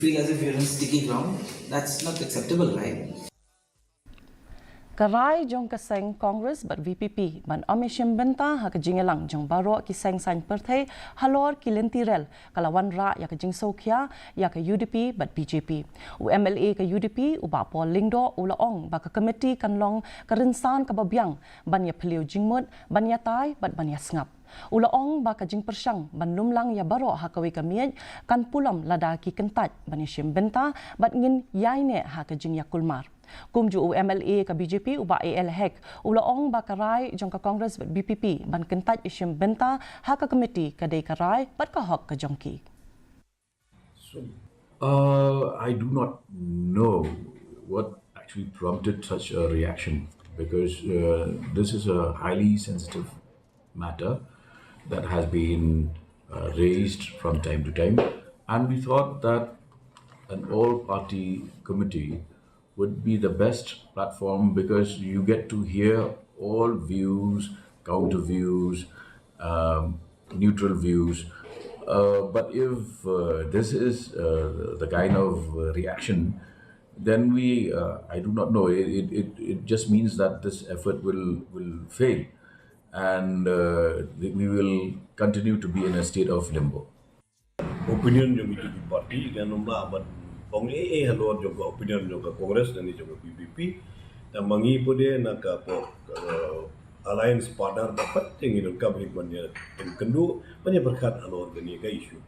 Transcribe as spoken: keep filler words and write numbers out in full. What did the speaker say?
Feel as if you're on sticky ground. That's not acceptable, right? Ka rai jong ka seng Congress bad VPP ban ym ïashim bynta ha ka jingïalang jong baroh ki seng saiñ pyrthei halor ki lynti rel ka la wanrah ïa ka jingsngewkhia ïa ka UDP bad BJP. U MLA ka UDP u Bah Paul Lyngdoh u la ong ba ka komiti kan long ka rynsan kaba biang ban ïaphylliew jingmut, ban ïatai bad ban ïasngap. U la ong ba ka jingpyrshang ban lumlang ïa baroh ha kawei ka miej kan pulom lada ki kyntait ban ïashim bynta bad ngin ïaineh ha ka jingïakulmar. Kumjuh u MLA ka BJP u Bah A L Hek u la ong ba ka rai jong ka Congress bad VPP ban kyntait ïashim bynta ha ka komiti ka dei ka rai bad ka hok ka jong ki. Uh, I do not know what actually prompted such a reaction because uh, this is a highly sensitive matter that has been uh, raised from time to time, and we thought that an all-party committee would be the best platform because you get to hear all views, counter views, um, neutral views. Uh, but if uh, this is uh, the kind of uh, reaction, then we, uh, I do not know, it, it, it, it just means that this effort will, will fail and uh, we will continue to be in a state of limbo. Opinion jong kito ki party kan ym lah ban ong ei ei halor jong ka opinion jong ka Congress ne jong ka VPP. Tang ma ngi pat de na ka pok uh, alliance partner ba pat te ngi donkam hi ban ïakynduh ban ïapyrkhat halor kane ka issue.